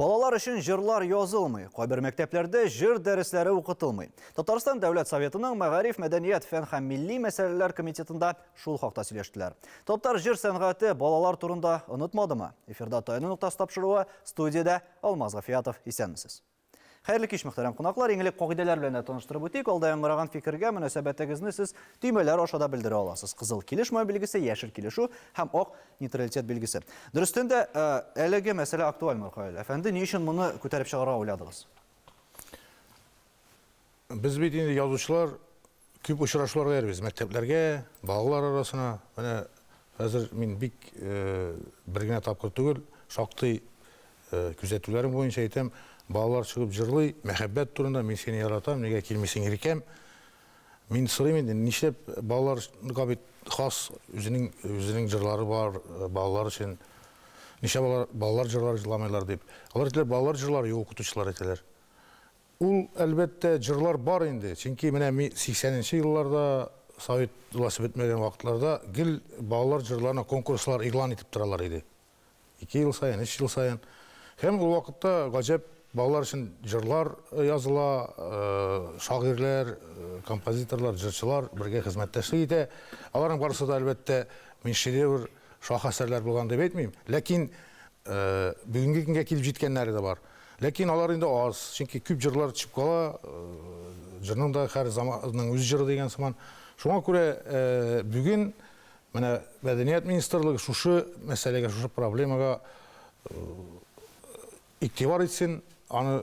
Балалар өчен җырлар язылмый, кайбер мәктәпләрдә җыр дәресләре укытылмый. Татарстан Дәүләт Советының Мәгариф, мәдәният, фән һәм милли мәсьәләләр комитетында шул хакта сөйләштеләр. Татар җыр сәнгате балалар турында онытмадымы? Эфирда Таяну ноктасы тапшыруы, студиядә Алмаз Гафиятов. Исәнмесез. Хәерле кич, мөхтәрәм кунаклар. Иң элек кагыйдәләр белән дә таныштырып үтик. Алда яңгыраган фикергә мөнәсәбәтегезне сез төймәләр аша да белдерә аласыз. Кызыл килешмәү билгесе, яшел килешү һәм ак нейтралитет билгесе. Дөрестән дә, э, әлеге мәсьәлә актуаль, Мирхаил әфәнде. Ни өчен моны күтәреп чыгарга уйладыгыз? Без бит инде язучылар Күп очрашуларга йөрибез, мәктәпләргә, балалар арасына. Менә хәзер мин бик бер генә тапкыр түгел, шактый күзәтүләрем буенча әйтәм, балалар чыгып җырлый, мәхәббәт турында, мин сине яратам, нигә килмисең иркәм? Мин сорыйм инде, нишләп балаларга бит хас үзенең үзенең җырлары бар, балалар өчен. Нишләп алар балалар җырлары җырламыйлар дип. Алар әйтәләр, балалар җырлары юк, укытучылар әйтәләр. Ул, әлбәттә, җырлар бар инде. Чөнки менә ми 80 нче елларда, совет власте бетмәгән вакытларда гел балалар җырларына конкурслар игълан итеп торалар иде. Ике ел саен, өч ел саен. Һәм ул вакытта гаҗәп балалар өчен җырлар языла, шагыйрьләр, композиторлар, җырчылар бергә хезмәттәшлек итә. Аларның барысы да, әлбәттә, мин шедевр, шаһ әсәрләр булган дип әйтмим. Ләкин бүгенге көнгә килеп җиткәннәре дә бар. Ләкин алар инде аз, чөнки күп җырлар төшеп кала, җырның да һәр заманның үз җыры дигән сыман. Шуңа күрә бүген менә мәдәният министрлыгы шушы мәсьәләгә, шушы проблемага игътибар итсен, аны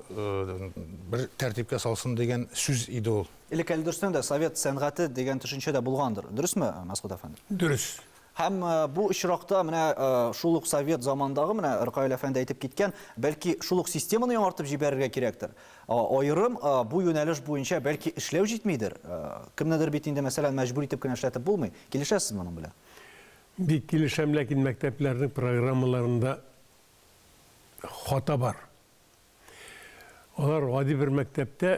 бер тәртипкә салсын дигән сүз иде ул. Элек әле дөрестән дә совет сәнгате дигән төшенчә дә булгандыр. Дөресме, Мәсгут әфәнде? Дөрес. Һәм бу очракта менә шул ук совет заманындагы, менә Ркаил әфәнде әйтеп киткән, бәлки шул ук системаны яңартып җибәрергә кирәктер. Аерым бу юнәлеш буенча бәлки эшләү җитмидер. Кемнедер бит инде, мәсәлән, мәҗбүр итеп кенә эшләтеп булмый. Килешәсезме моның белән? Бик килешәм, ләкин мәктәпләрнең программаларында хата бар. Алар гади бер мәктәптә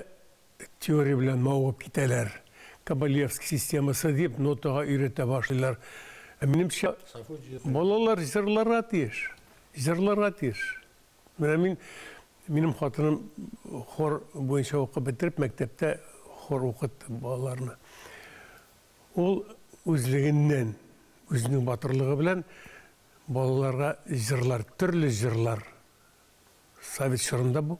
теория белән мавыгып китәләр. Кабалевский системасы дип нотага өйрәтә башлыйлар. Ә минемчә, балалар җырларга тиеш. Җырларга тиеш. Менә мин, минем хатыным хор буенча укып бетереп, мәктәптә хор укытты балаларны. Ул үзлегеннән, үзенең батырлыгы белән балаларга җырлар, төрле җырлар Совет чорында бу.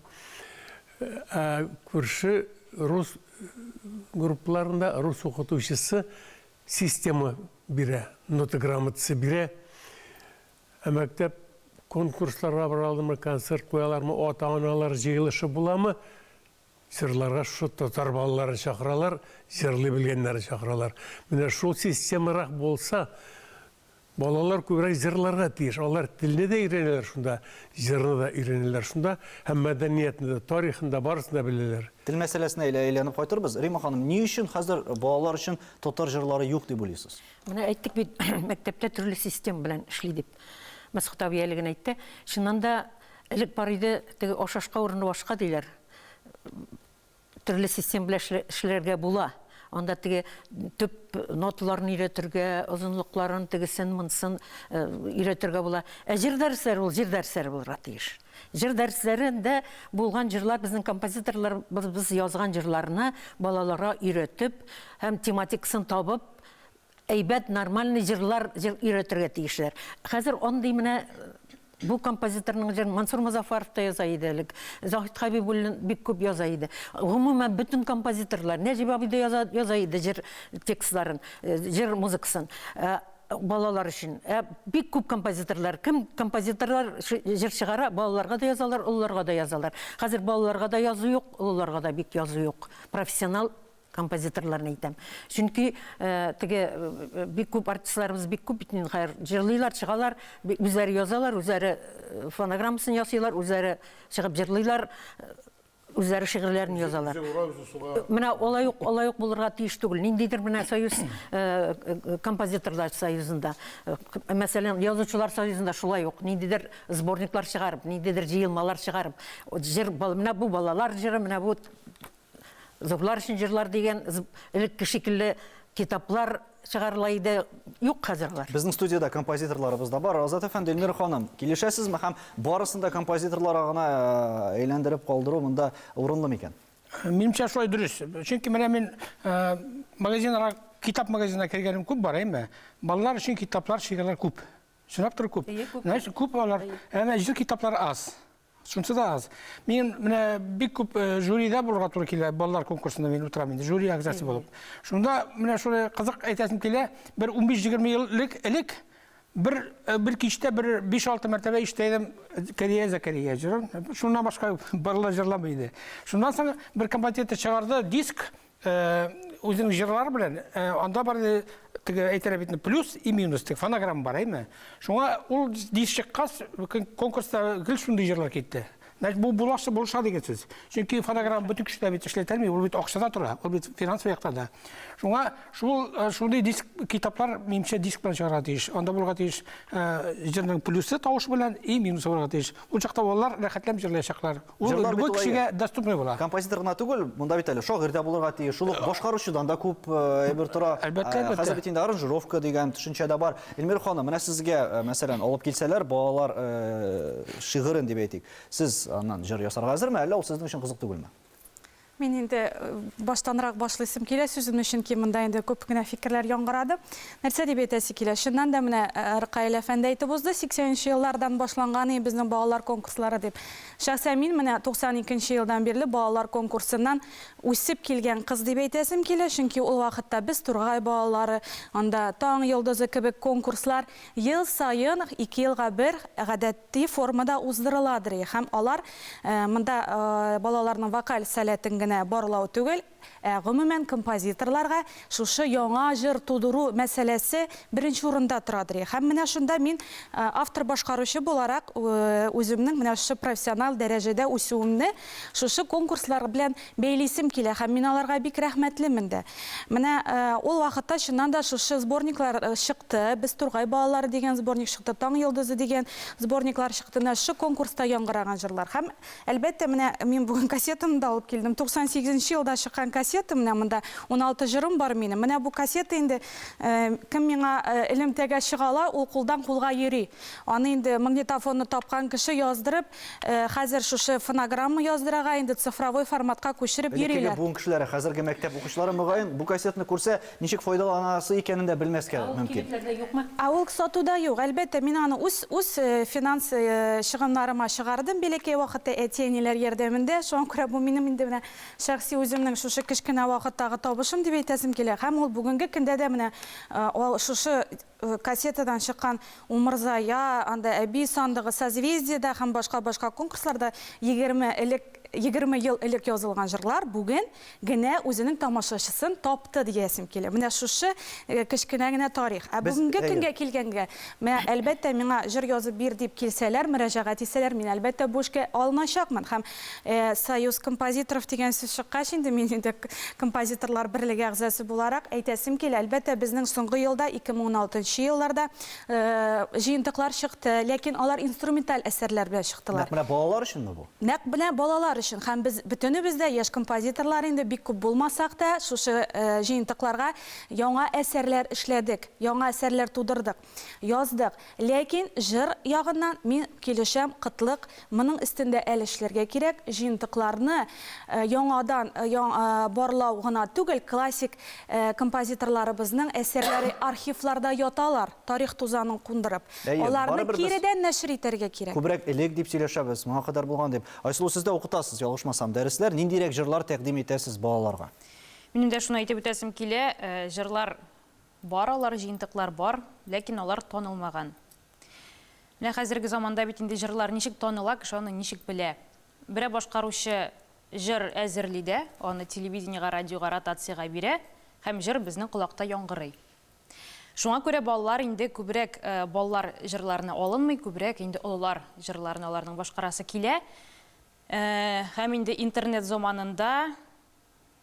Ә күрше рус группаларында рус укытучысы система бирә, нота грамотасы бирә. Ә мәктәп конкурсларга баралармы, концерт куялармы, ата-аналар җыелышы буламы? Җырларга шушы татар балаларын чакыралар, җырлый белгәннәрен чакыралар. Менә шул системарак булса, Балалар күбрәк җырларга тиеш. Алар телне дә өйрәнәләр шунда, җырны да өйрәнәләр шунда һәм мәдәниятне дә, тарихын да, барысын да беләләр. Тел мәсьәләсенә әле әйләнеп кайтырбыз. Римма ханым, ни өчен хәзер балалар өчен татар җырлары юк дип уйлыйсыз? Менә әйттек бит, мәктәптә төрле система белән эшли дип. Мәсгут абый әле генә әйтте. Чыннан да, элек бар иде, теге аш ашка, урыны башка диләр. Төрле система белән эшләргә була. Анда теге төп ноталарны өйрәтергә, озынлыкларын, тегесен, монысын өйрәтергә була. Ә җыр дәресләре ул җыр дәресләре булырга тиеш. Җыр дәресләрендә булган җырлар безнең композиторларыбыз язган җырларны балаларга өйрәтеп һәм тематикасын табып, әйбәт, нормальный җырлар җыр өйрәтергә тиешләр. Хәзер андый менә бу композиторның җырын Мансур Мозаффаров та яза иде элек. Заһид Хәбибуллин бик күп яза иде. Гомумән, бөтен композиторлар, Нәҗип абый да яза, яза иде җыр текстларын, җыр музыкасын балалар өчен. Ә бик күп композиторлар, кем композиторлар җыр чыгара, балаларга да язалар, олыларга да язалар. Хәзер балаларга да язу юк, олыларга да бик язу юк. Профессионал композиторларны әйтәм. Чөнки теге бик күп артистларыбыз бик күп бит инде хәзер җырлыйлар, чыгалар, үзләре язалар, үзләре фонограммасын ясыйлар, үзләре чыгып җырлыйлар, үзләре шигырьләрен язалар. Менә алай ук, алай ук булырга тиеш түгел. Ниндидер менә союз композиторлар союзында, мәсәлән, язучылар союзында шулай ук ниндидер сборниклар чыгарып, ниндидер җыелмалар чыгарып, җыр, менә бу балалар җыры, менә бу Зурлар өчен җырлар дигән элекке шикелле китаплар чыгарыла иде, юк хәзер алар. Безнең студиядә композиторларыбыз да бар. Азат әфәнде, Эльмира ханым, килешәсезме һәм барысын да композиторларга гына әйләндереп калдыру монда урынлы микән? Минемчә, шулай дөрес. Чөнки менә мин магазиннарга, китап магазинына кергәнем күп бар, әйме? Балалар өчен китаплар, шигырьләр күп. Чынлап торып күп. Значит, күп алар. Әмма җыр китаплары аз. Шунысы да аз. Мин менә бик күп жюрида булырга туры килә, балалар конкурсында мин утырам инде, жюри әгъзасы булып. Шунда менә шулай кызык әйтәсем килә, бер 15-20 ел элек, элек бер бер кичтә бер 5-6 мәртәбә ишетә идем Кәрия Зәкәрия җырын. Шуннан башка балалар җырламый иде. Шуннан соң бер композитор чыгарды диск, үзенең җырлары белән, анда бар иде, теге әйтәләр бит, плюс и минус, теге фонограмма бар, әйме? Шуңа ул диск чыккач, конкурста гел шундый җырлар китте. Значит, бу буласы булыша дигән сүз. Чөнки фонограмма бөтен кеше дә бит эшләтә алмый, ул бит акчада тора, ул бит финансовый якта да. Шуңа шул шундый диск китаплар, минемчә, диск белән чыгарга тиеш. Анда булырга тиеш җырның плюсы тавыш белән и минусы булырга тиеш. Ул чакта балалар рәхәтләнеп җырлаячаклар. Ул Җырлар бит любой ул кешегә әйе. доступный була. Композитор гына түгел, монда бит әле шагыйрь дә булырга тиеш, шул ук башкаручыдан да күп әйбер тора. Әлбәттә, әлбәттә. Хәзер бит инде аранжировка дигән төшенчә дә бар. Эльмира ханым, менә сезгә, мәсәлән, алып килсәләр, балалар шигырен дип әйтик, сез аннан җыр ясарга әзерме, әллә ул сезнең өчен кызык түгелме? Мин инде баштанрак башлыйсым килә сүземне, чөнки монда инде күп кенә фикерләр яңгырады. Нәрсә дип әйтәсе килә? Чыннан да менә Ркаил әфәнде әйтеп узды, 80 нче еллардан башланган и безнең балалар конкурслары дип. Шәхсән мин менә 92 нче елдан бирле балалар конкурсыннан үсеп килгән кыз дип әйтәсем килә, чөнки ул вакытта без Тургай балалары, анда Таң йолдызы кебек конкурслар ел саен ике елга бер гадәт Ти формада уздырыладыр һәм алар монда балаларның вокаль сәләтен генә барлау түгел, ә гомумән композиторларга шушы яңа җыр тудыру мәсьәләсе беренче урында торадыр. Һәм менә шунда мин автор-башкаручы буларак үземнең менә шушы профессиональ дәрәҗәдә үсүемне шушы конкурслар белән бәйлисем килә һәм мин аларга бик рәхмәтлемен дә. Менә ул вакытта чыннан да шушы сборниклар чыкты, Без Тургай балалары дигән сборник чыкты, Таң йолдызы дигән сборниклар чыкты. Менә шушы конкурста яңгыраган җырлар. Һәм, әлбәттә, менә мин бүген кассетамны да алып килдем. 98 нче елда чыккан кассета, менә монда 16 җырым бар минем. Менә бу кассета инде кем миңа элемтәгә чыга ала, ул кулдан кулга йөри. Аны инде магнитофонны тапкан кеше яздырып, Хәзер шушы фонограмма яздырага инде цифровой форматка күчереп Элеккеге йөриләр. буын кешеләре, хәзерге мәктәп укучылары, мөгаен, бу кассетаны күрсә, ничек файдаланасы икәнен дә белмәскә Ә ул мөмкин. кибетләрдә юкмы? Ә ул сатуда юк. Әлбәттә, мин аны үз үз финанс чыгымнарыма чыгардым бәләкәй вакытта әти-әниләр ярдәмендә. Шуңа күрә бу минем инде менә шәхси үземнең шушы кечкенә вакыттагы табышым дип әйтәсем килә. Һәм ул бүгенге көндә дә менә шушы Кассетадан чыккан Умырзая, анда Әби сандыгы, Созвездиедә һәм башка-башка конкурсларда 20 элек 20 ел элек язылган җырлар бүген генә үзенең тамашачысын тапты диясем килә. Менә шушы кечкенә генә тарих. Ә Без, бүгенге әйе. көнгә килгәнгә, менә әлбәттә, миңа җыр язып бир дип килсәләр, мөрәҗәгать итсәләр, мин әлбәттә бу эшкә алыначакмын. Һәм Союз композиторов дигән сүз чыккач инде, мин инде композиторлар берлеге әгъзасы буларак әйтәсем килә, әлбәттә, безнең соңгы елда, 2016 нчы елларда җыентыклар чыкты, ләкин алар инструменталь әсәрләр белән чыктылар. Нәкъ менә балалар өченме бу? Нәкъ менә балалар өчен. Һәм без бөтенебез дә, яшь композиторлар инде бик күп булмасак та, шушы җыентыкларга яңа әсәрләр эшләдек, яңа әсәрләр тудырдык, яздык. Ләкин җыр ягыннан мин килешәм, кытлык, моның өстендә әле эшләргә кирәк, җыентыкларны яңадан барлау гына түгел, классик композиторларыбызның әсәрләре архивларда яталар, тарих тузанын кундырып. Әйе, Аларны барыбер без киредән нәшер итәргә кирәк. Күбрәк элек дип сөйләшәбез, моңа кадәр булган дип. Айсылу, сез дә укытасыз, ялгышмасам, дәресләр, ниндирәк җырлар тәкъдим итәсез балаларга? Минем дә шуны әйтеп үтәсем килә, җырлар Бар алар, җыентыклар бар, ләкин алар танылмаган. Менә хәзерге заманда бит инде җырлар ничек таныла, кеше аны ничек белә. Берәр башкаручы җыр әзерли дә, аны телевидениегә, радиога ротациягә бирә һәм җыр безнең колакта яңгырый. Шуңа күрә балалар инде күбрәк балалар җырларына алынмый, күбрәк инде олылар җырларын аларның башкарасы килә. Һәм инде интернет заманында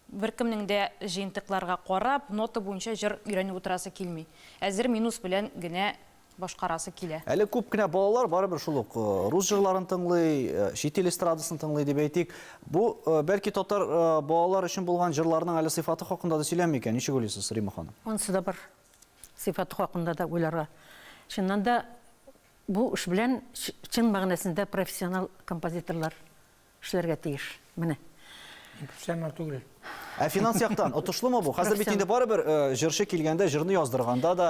Беркемнең дә җыентыкларга карап, нота буенча җыр өйрәнеп утырасы килми. Әзер минус белән генә башкарасы килә. Әле күп кенә балалар барыбер шул ук рус җырларын тыңлый, чит ил эстрадасын тыңлый дип әйтик. Бу, бәлки, татар балалар өчен булган җырларның әле сыйфаты хакында да сөйләми икән. Ничек уйлыйсыз, Римма ханым? Анысы да бар. Сыйфаты хакында да уйларга. Чыннан да, бу эш белән чын мәгънәсендә профессионал композиторлар эшләргә тиеш. Менә. Мин профессионал түгел. Ә финанс яктан отышлымы бу? Хәзер бит инде барыбер җырчы килгәндә, җырны яздырганда да,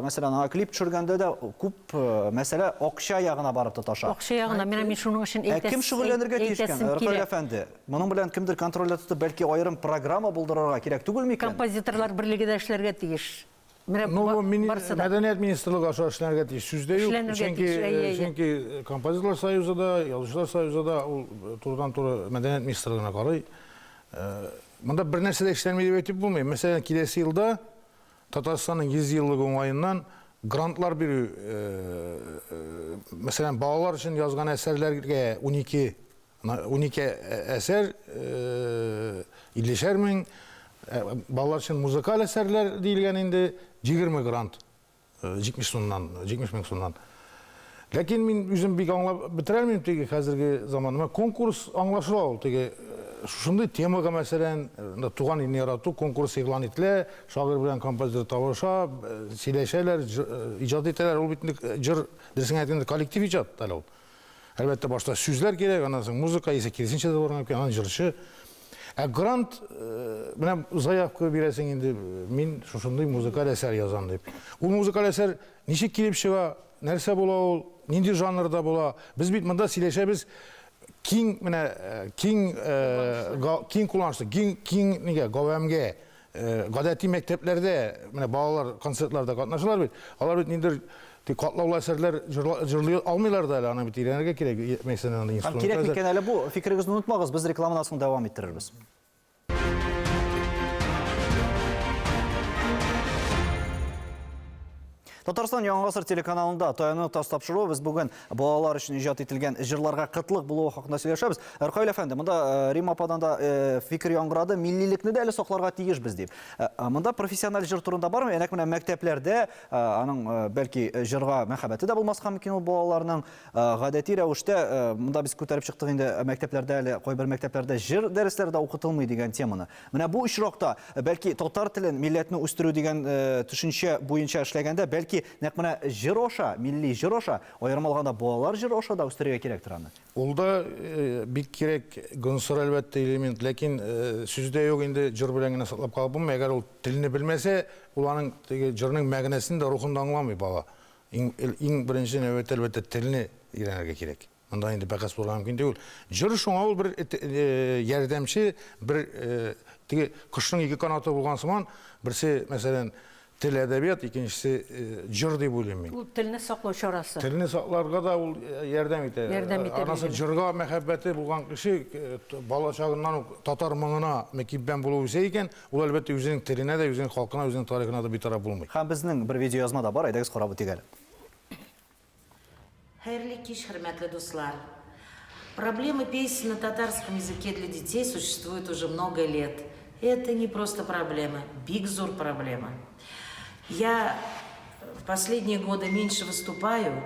мәсәлән, аңа клип төшергәндә дә күп мәсьәлә акча ягына барып тоташа. Акча ягына, менә мин шуның өчен Ә кем шөгыльләнергә тиеш икән, Ркаил әфәнде? Моның белән кемдер контрольдә тотып, бәлки аерым программа булдырырга кирәк түгел микән? Композиторлар берлеге дә эшләргә тиеш. Менә ну, барысы да. Мәдәният министрлыгы аша эшләнергә тиеш, сүз дә юк. Чөнки, чөнки композиторлар союзы да, язучылар союзы да ул турыдан-туры мәдәният министрлыгына карый. Монда бер нәрсә дә эшләнми дип әйтеп булмый. Мәсәлән, киләсе елда Татарстанның 100 еллыгы уңаеннан грантлар бирү, мәсәлән, балалар өчен язган әсәрләргә 12 12 әсәр, 50 мең, балалар өчен музыкаль әсәрләр диелгән инде 20 грант, 70 сумнан, 70 мең сумнан. Ләкин мин үзем бик аңлап бетерә алмыйм теге хәзерге заманда. Конкурс аңлашыла ул теге шушындый темага, мәсәлән, туган илне ярату конкурсы игълан ителә, шагыйрь белән композитор табыша, сөйләшәләр, иҗат итәләр. Ул бит инде җыр, дөресен әйткәндә, коллектив иҗат әле ул. Әлбәттә, башта сүзләр кирәк, аннан соң музыка, яисә киресенчә дә булырга мөмкин, аннан җырчы. Ә грант, менә заявка бирәсең инде, мин шушындый музыкаль әсәр язам дип. Ул музыкаль әсәр ничек килеп чыга, нәрсә була ул, нинди жанрда була? Без бит монда сөйләшәбез киң, менә киң, киң кулланышлы, киң, киң нигә, гавәмгә. Гадәти мәктәпләрдә менә балалар концертларда катнашалар бит. Алар бит ниндидер тик катлаулы әсәрләр җырлый алмыйлар да әле, аны бит өйрәнергә кирәк, мәсәлән, аны инструмент. Һәм кирәк микән әле бу? Фикерегезне онытмагыз, без рекламадан соң дәвам иттерербез. Татарстан Яңа гасыр телеканалында Таяну тас тапшыруы. Без бүген балалар өчен иҗат ителгән җырларга кытлык булуы хакында сөйләшәбез. Ркаил әфәнде, монда Римма ападан да фикер яңгырады, миллилекне дә әле сакларга тиешбез дип. Монда профессиональ җыр турында бармы? Нәкъ менә мәктәпләрдә аның бәлки җырга мәхәббәте дә булмаска мөмкин ул балаларның. Гадәти рәвештә монда без күтәреп чыктык инде мәктәпләрдә әле кайбер мәктәпләрдә җыр дәресләре дә укытылмый дигән теманы. Менә бу очракта, бәлки, татар телен, милләтне үстерү дигән төшенчә буенча эшләгәндә, бәлки, нәкъ менә җыр аша, милли җыр аша, аерым алганда, балалар җыры аша да үстерергә кирәктер аны. Ул да бик кирәк гонсыр, әлбәттә, элемент. Ләкин сүз дә юк инде, җыр белән генә саклап калып булмый. Әгәр ул телне белмәсә, ул аның теге җырның мәгънәсен дә, рухын да аңламый бала. Иң, иң беренче нәүбәттә, әлбәттә, телне өйрәнергә кирәк. Монда инде бәхәс булырга мөмкин түгел. Җыр шуңа ул бер ярдәмче, бер теге кошның ике канаты булган сыман, берсе, мәсәлән, тел, әдәбият, икенчесе җыр дип уйлыйм мин. Ул телне саклау чарасы. Телне сакларга да ул ярдәм итә. Ярдәм итә. Анасы җырга мәхәббәте булган кеше бала чагыннан ук татар моңына мөкиббән булып үсә икән, ул әлбәттә үзенең теленә дә, үзенең халкына, үзенең тарихына да битараф булмый. Һәм безнең бер видеоязма да бар, әйдәгез карап үтик әле. Хәерле кич, хөрмәтле дуслар! Проблема песен на татарском языке для детей существует уже много лет. Это не просто проблема, бик зур проблема. Я в последние годы меньше выступаю,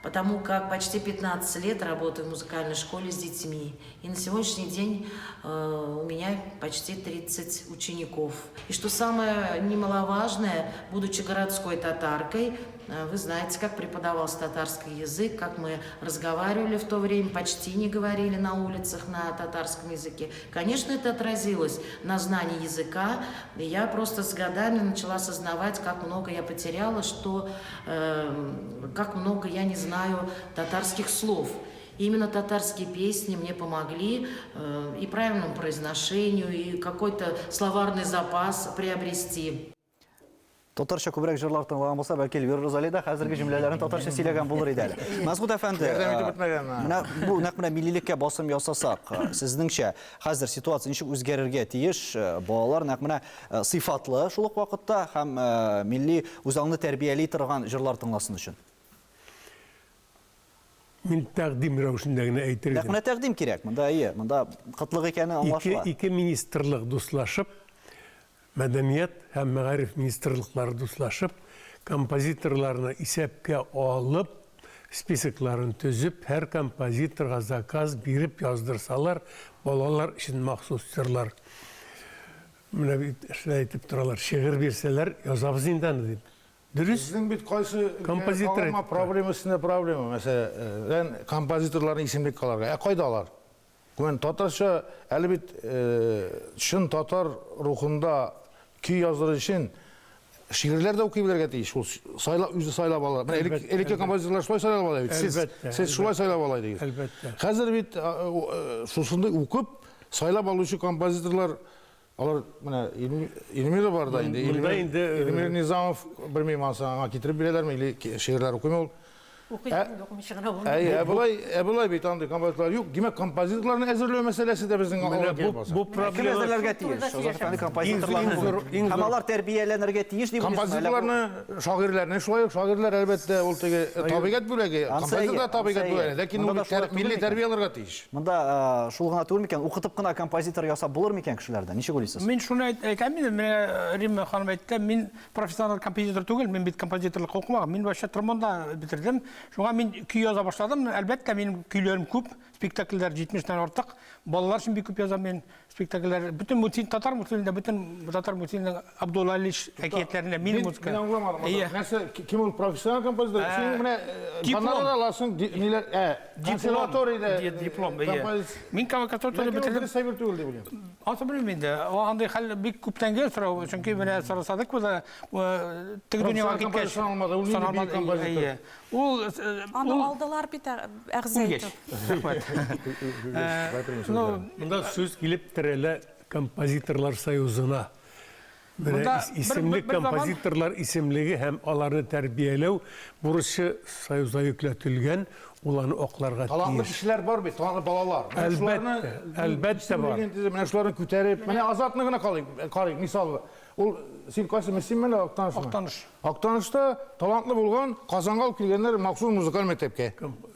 потому как почти 15 лет работаю в музыкальной школе с детьми. И на сегодняшний день э, у меня почти 30 учеников. И что самое немаловажное, будучи городской татаркой, э, вы знаете, как преподавался татарский язык, как мы разговаривали в то время, почти не говорили на улицах на татарском языке. Конечно, это отразилось на знании языка. И я просто с годами начала осознавать, как много я потеряла, что, э, как много я не знаю татарских слов. Именно татарские песни мне помогли э, и правильному произношению, и какой-то словарный запас приобрести. Татарча күбрәк җырлар тыңлаган булса, бәлки Эльвира Розали да хәзерге җөмләләрен татарча сөйләгән булыр иде әле. Мәсгут әфәнде, Ярдәм итеп бетмәгән. Менә бу нәкъ менә миллилеккә басым ясасак, сезнеңчә, хәзер ситуация ничек үзгәрергә тиеш? Балалар нәкъ менә сыйфатлы шул ук вакытта һәм милли үзаңны тәрбияли торган җырлар тыңласын өчен. Мин тәкъдим рәвешендә генә әйтер идем. Нәкъ менә тәкъдим кирәк. Монда әйе, монда кытлык икәне аңлашыла. Ике, ике министрлык дуслашып, мәдәният һәм мәгариф министрлыклары дуслашып, композиторларны исәпкә алып, списокларын төзеп, һәр композиторга заказ биреп яздырсалар, балалар өчен махсус җырлар. Менә бит шулай әйтеп торалар, шигырь бирсәләр, язабыз инде аны дип. Дөрес. Безнең бит кайсы композитор өлкәгә проблема өстендә проблема. Мәсәлән, композиторларны исемлеккә алырга. Ә кайда алар? Гомумән, татарча әле бит чын татар рухында көй яздырыр өчен шигырьләр дә укый белергә тиеш. Ул сайлап, үзе сайлап ала. Менә элек, элекке композиторлар шулай сайлап ала бит. Сез, сез шулай сайлап ала идегез. Әлбәттә. Хәзер бит шушындый укып сайлап алучы композиторлар алар менә Эльмира бар да инде. Монда инде Эльмира Низамов белмим, ансы аңа китереп бирәләрме или шигырьләр укыймы ул? Укый, укымыйча гына булмый. Әйе, ә болай, ә болай бит андый композиторлар юк. Димәк, композиторларны әзерләү мәсьәләсе дә безнең алга килеп баса. Бу Кем проблема әзерләргә тиеш? Азат әфәнде, композиторларны бүген. Һәм алар тәрбияләнергә тиеш дип уйлыйсызмы? Композиторларны, шагыйрьләрне шулай ук, шагыйрьләр әлбәттә ул теге табигать бүләге, композитор да табигать бүләге, ләкин ул милли тәрбия алырга тиеш. Монда шул гына түгел микән, укытып кына композитор ясап булыр микән кешеләрдән? Ничек уйлыйсыз? Мин шуны әйтәм инде, менә Римма ханым әйтте, мин профессиональ композитор түгел, мин бит композиторлыкка укымаган, мин вообще тромбонда бетердем. Шуңа мин көй яза башладым. Әлбәттә, минем көйләрем күп, спектакльләр 70 тән артык. Балалар өчен бик күп язам мин спектакльләр. Бөтен мультфильм, татар мультфильмында, бөтен татар мультфильмның Абдулла Алиш әкиятләрендә минем музыка. Мин аңламадым. Нәрсә, кем ул профессиональ композитор? Син менә гонорар аласың, ниләр, ә, консерваториядә диплом, әйе. Мин консерватория бетердем. Дөрес әйбер түгел дип уйлыйм. Ансы белмим инде. Андый хәл бик күптәнге сорау, чөнки менә Сара Садыкова да теге дөньяга киткәч. Саналмады, ул нинди бөек композитор. Ул Аны алдылар бит әгъза итеп. Рәхмәт. Монда сүз килеп терәлә композиторлар союзына. Менә исемлек композиторлар исемлеге һәм аларны тәрбияләү бурычы союзга йөкләтелгән, ул аны акларга тиеш. Талантлы кешеләр бар бит, талантлы балалар. Әлбәттә, әлбәттә бар. Менә шуларны күтәреп, менә Азатны гына карыйк, мисал. Ул син кайсы Мөслимме әллә Актанышмы? Актаныш. Актанышта талантлы булган, Казанга алып килгәннәр махсус музыкаль мәктәпкә.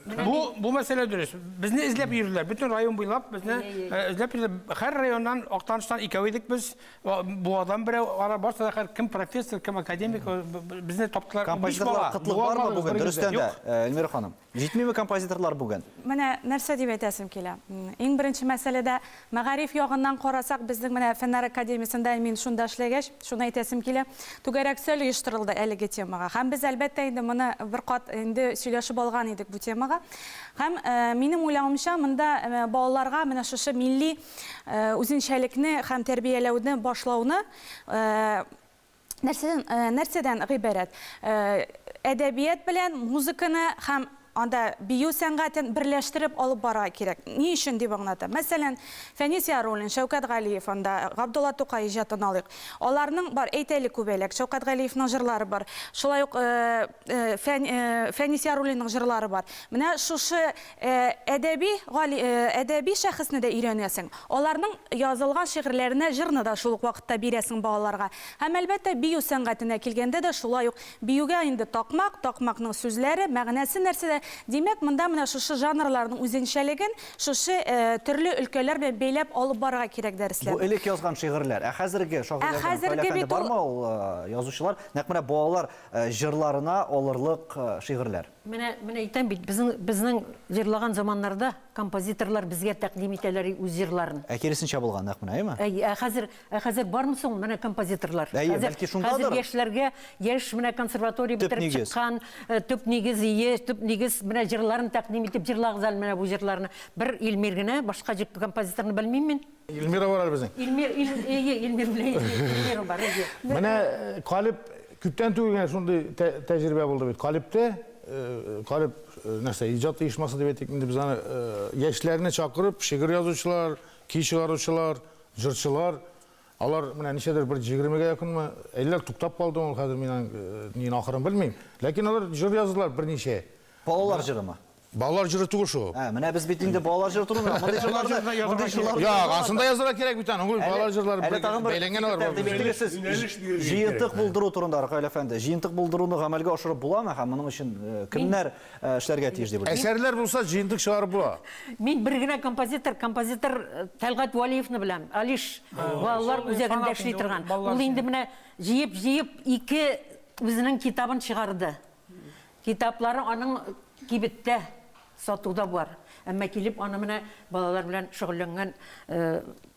Бу бу мәсьәлә дөрес. Безне эзләп йөрделәр. Бөтен район буйлап безне эзләп йөрделәр. Һәр районнан Актаныштан икәү идек без. Буадан берәү, ара барсы да хәзер кем профессор, кем академик, безне таптылар. Композиторлар кытлык бармы бүген? Дөрестән дә, Эльмира ханым. Җитмиме композиторлар бүген? Менә нәрсә дип әйтәсем килә. Иң беренче мәсьәләдә мәгариф ягыннан карасак, безнең менә Фәннәр академиясендә мин шунда эшләгәч, шуны әйтәсем килә. Түгәрәк өстәл оештырылды әлеге темага. Һәм без, әлбәттә, инде моны бер кат инде сөйләшеп алган идек бу темага. Һәм минем уйлавымча, монда балаларга менә шушы милли үзенчәлекне һәм тәрбияләүне башлауны Нәрсәдән, нәрсәдән гыйбарәт? Әдәбият белән музыканы һәм анда бию сәнгатен берләштереп алып барырга кирәк. Ни өчен дип аңлатам. Мәсәлән, Фәнис Яруллин, Шәүкәт Галиев анда, Габдулла Тукай иҗатын алыйк. Аларның бар, Әйт әле күбәләк, Шәүкәт Галиевның җырлары бар. Шулай ук Фәнис Яруллинның җырлары бар. Менә шушы Әдәби, гали, әдәби шәхесне дә өйрәнәсең. Аларның язылган шигырьләренә җырны да шул ук вакытта бирәсең балаларга. Һәм, әлбәттә, бию сәнгатенә килгәндә дә шулай ук. Биюгә инде такмак, такмакның сүзләре, мәгънәсе нәрсәдә. Димәк, монда менә шушы жанрларның үзенчәлеген шушы төрле өлкәләр белән бәйләп алып барырга кирәк Бу дәресләрне. элек язган шигырьләр. Ә хәзерге Ә шагыйрьләрдән, Рафаэль хәзерге әфәнде, бит ул. бармы ул язучылар? Нәкъ менә балалар җырларына алырлык шигырьләр. Менә, менә әйтәм бит, безнең, безнең җырлаган заманнарда композиторлар безгә тәкъдим итәләр үз җырларын. Ә киресенчә булган, нәкъ менә, әйеме? Әйе, ә хәзер, ә хәзер бармы соң менә композиторлар? Әйе, Хәзер, бәлки шундадыр. хәзер яшьләргә, яшь менә консерватория Төп бетереп нигез. чыккан, төп нигез, ие, төп нигез, менә җырларын тәкъдим итеп җырлагыз әле менә бу җырларны. Бер Илмир генә, башка композиторны белмим мин. Илмира бар әле безнең. Илмир, Ил, әйе, Илмир белән Илмир бар, әйе. Менә Калиб күптән түгел генә шундый тәҗрибә булды бит. Калибтә, Калиб нәрсә, иҗат оешмасы дип әйтик инде без аны, яшьләрне чакырып, шигырь язучылар, көй чыгаручылар, җырчылар, алар менә ничәдер бер җигермегә якынмы, әллә туктап калды ул хәзер мин аның нин ахырын белмим. Ләкин алар җыр яздылар берничә. Балалар җырымы? Балалар җыры түгел шул. Ә, менә без бит инде балалар җыры турында, мондый җырларны, мондый җырларны Юк, асын да язырга кирәк бит аны. Ул балалар җырлары Әле тагын бер бәйләнгән алар. тәкъдим итегез сез. Юнәлеш бирергә Җыентык булдыру турында, Ркаил әфәнде. Җыентык булдыруны гамәлгә ашырып буламы һәм моның өчен кемнәр эшләргә тиеш дип уйлыйсыз? Әсәрләр булса, җыентык чыгарып була. Мин бер генә композитор, композитор Тәлгать Вәлиевны беләм. Алиш балалар үзәгендә эшли торган. Ул инде менә җыеп-җыеп ике үзенең китабын чыгарды. Китаплары аның кибеттә Сатуда бар. Әмма килеп аны менә балалар белән шөгыльләнгән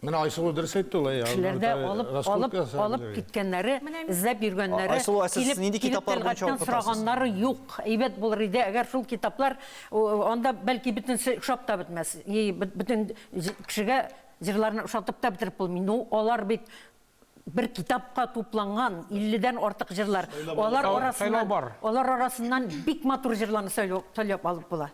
Менә Айсылу дөрес әйтте ул, әйе. Кешеләр дә алып, алып, алып киткәннәре, эзләп йөргәннәре, Айсылу, ә сез нинди китаплар буенча укытасыз? Сораганнары юк. Әйбәт булыр иде, әгәр шул китаплар анда бәлки бөтенесе ошап та бетмәс. Бөтен кешегә җырларны ошатып та бетереп булмый. Ну, алар бит бер китапка тупланган 50 дән артык җырлар. Алар арасыннан, алар арасыннан бик матур җырларны сайлап алып була.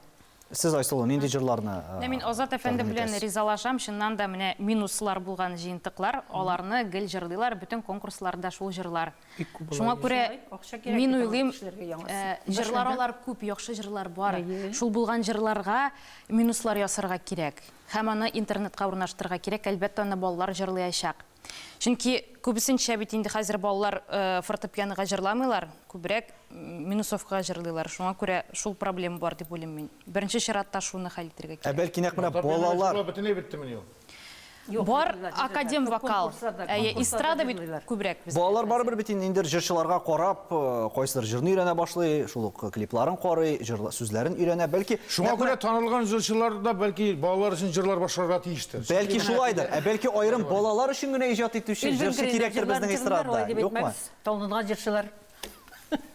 Сез, Айсылу, нинди җырларны Менә мин Азат әфәнде белән ризалашам, чыннан да менә минуслар булган җыентыклар, аларны гел җырлыйлар, бөтен конкурсларда шул җырлар. Шуңа күрә мин уйлыйм, җырлар алар күп, яхшы җырлар бар. Шул булган җырларга минуслар ясарга кирәк. Һәм аны интернетка урнаштырырга кирәк, әлбәттә, аны балалар җырлыячак. Чөнки күбесенчә бит инде хәзер балалар фортепианога җырламыйлар, күбрәк минусовкага җырлыйлар. Шуңа күрә шул проблема бар дип уйлыйм мин. Беренче чиратта шуны хәл итәргә кирәк. Ә бәлки нәкъ менә балалар. Фортепиано бөтенләй беттемени ул? Бар академ вокал. Әйе, эстрада бит күбрәк бездә. Балалар барыбер бит инде ниндидер җырчыларга карап, кайсыдыр җырны өйрәнә башлый, шул ук клипларын карый, җыр сүзләрен өйрәнә. Бәлки Шуңа күрә танылган җырчылар да бәлки балалар өчен җырлар башкарырга тиештер. Бәлки шулайдыр. Ә бәлки аерым балалар өчен генә иҗат итүче җырчы кирәктер безнең эстрадада, юкмы? Танылган җырчылар.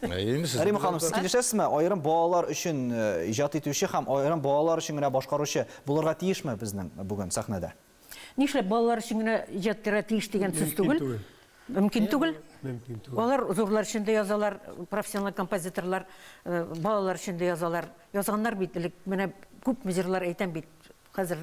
Рима ханым, сез килешәсезме? Аерым балалар өчен иҗат итүче һәм аерым балалар өчен генә башкаручы булырга тиешме безнең бүген сәхнәдә? Нишләп балалар өчен генә иҗат итәргә тиеш дигән сүз түгел. Мөмкин түгел. Мөмкин түгел. Алар зурлар өчен дә язалар, профессиональ композиторлар балалар өчен дә язалар. Язганнар бит элек, менә күпме җырлар әйтәм бит, хәзер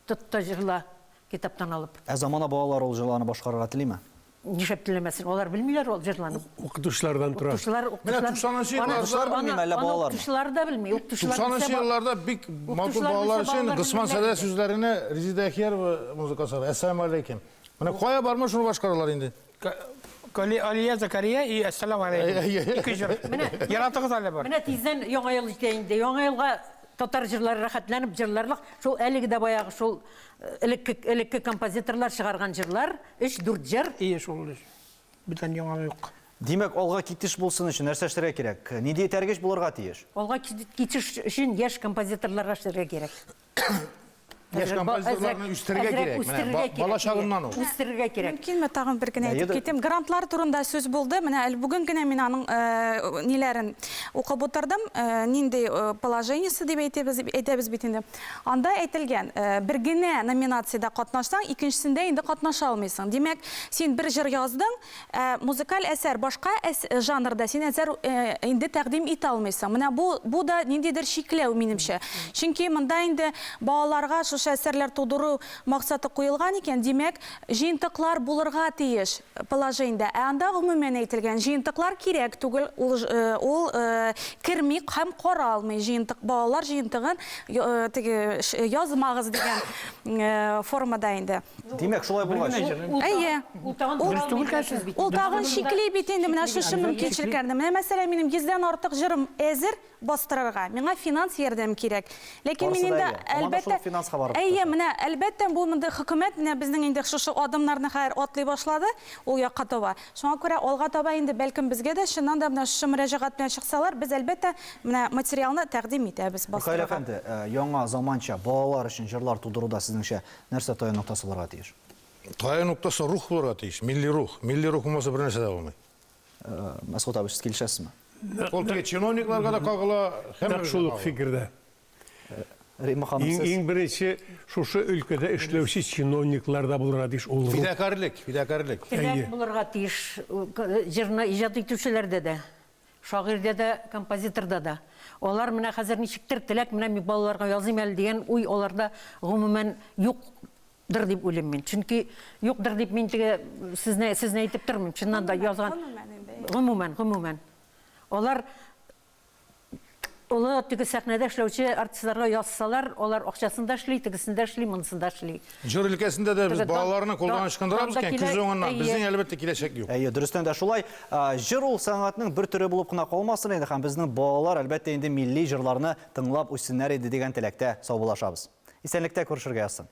тот та җырла китаптан алып. Ә замана балалары ул җырларны башкарырга телиме? Нишләп теләмәсен, алар белмиләр ул җырларны. Укытучылардан тора. Укытучылар, Менә 90 нчы елларда белмиме, әллә балалармы? Укытучылар да белми. Укытучылар 90 нчы елларда бик матур балалар өчен Госман Сәдә сүзләренә Резеда Әхиярова музыкасы, Әссәламү алейкем. Менә кая барма шуны башкаралар инде. Алия Закария и Әссәламү алейкум. Ике җыр. Менә яратыгыз әле бар. Менә тиздән Яңа ел җитә инде. Яңа елга татар җырлары рәхәтләнеп җырларлык. Шул әлеге дә баягы шул элекке элекке композиторлар чыгарган җырлар, 3-4 җыр. Ие шул. Бүтән яңа юк. Димәк, алга китеш булсын өчен нәрсә эшләргә кирәк? Нинди этәргеч булырга тиеш? Алга китеш өчен яшь композиторларга эшләргә кирәк. Яшь композиторларны үстерергә кирәк. Менә бала чагыннан ук. Үстерергә кирәк. Мөмкинме тагын бер генә әйтеп китим? Грантлар турында сүз булды. Менә әле бүген генә мин аның ниләрен укып утырдым. Нинди положениесе дип әйтәбез, әйтәбез бит инде. Анда әйтелгән, бер генә номинациядә катнашсаң, икенчесендә инде катнаша алмыйсың. Димәк, син бер җыр яздың, Ә музыкаль әсәр башка жанрда син әсәр инде тәкъдим итә алмыйсың. Менә бу, бу да ниндидер чикләү, минемчә. Чөнки монда инде балаларга шушы әсәрләр тудыру максаты куелган икән, димәк, җыентыклар булырга тиеш положениедә. Ә анда гомумән әйтелгән, җыентыклар кирәк түгел, ул, ул керми һәм каралмый җыентык, балалар җыентыгын теге язмагыз дигән формада инде. Димәк, шулай булгач. Әйе. Ул тагын Дөрес түгел кәсез бит. Ул тагын чикли бит инде менә шушы мөмкинчелекләрне. Менә мәсәлән, минем йөздән артык җырым әзер бастырырга. Миңа финанс ярдәм кирәк. Ләкин мин инде әлбәттә Әйе, менә әлбәттә бу монда хөкүмәт менә безнең инде шушы адымнарны хәзер атлый башлады ул якка таба. Шуңа күрә алга таба инде бәлкем безгә дә чыннан да менә шушы мөрәҗәгать белән чыксалар, без әлбәттә менә материалны тәкъдим итәбез бастырырга. Михаил әфәнде, яңа заманча балалар өчен җырлар тудыруда сезнеңчә Нәрсә таяну ноктасы булырга тиеш? Таяну ноктасы рух булырга тиеш, милли рух. Милли рух булмаса бернәрсә дә булмый. Мәсгут абый, сез килешәсезме? Ул теге чиновникларга да кагыла, һәммәбезгә Нәкъ шул ук фикердә. Римма ханым, сез? Иң беренче шушы өлкәдә эшләүче чиновникларда булырга тиеш ул рух. Фидакарьлек, фидакарьлек. Теләк булырга тиеш җырны иҗат итүчеләрдә дә. Шагыйрьдә дә, композиторда да. Алар менә хәзер ничектер теләк, менә мин балаларга языйм әле дигән уй аларда гомумән юкдыр дип уйлыйм мин. Чөнки юкдыр дип мин теге сезне сезне әйтеп тормыйм. Чыннан да язган. Гомумән, гомумән. Алар олы теге сәхнәдә эшләүче артистларга язсалар, алар акчасын да эшли, тегесен дә эшли, монысын да эшли. Җыр өлкәсендә дә без балаларны кулдан ычкындырабыз икән, күз уңыннан, безнең, әлбәттә, киләчәк юк. Әйе, дөрестән дә шулай. Җыр ул сәнгатьнең бер төре булып кына калмасын иде һәм безнең балалар, әлбәттә инде, милли җырларны тыңлап үссеннәр иде дигән теләктә саубуллашабыз. Исәнлектә күрешергә язсын.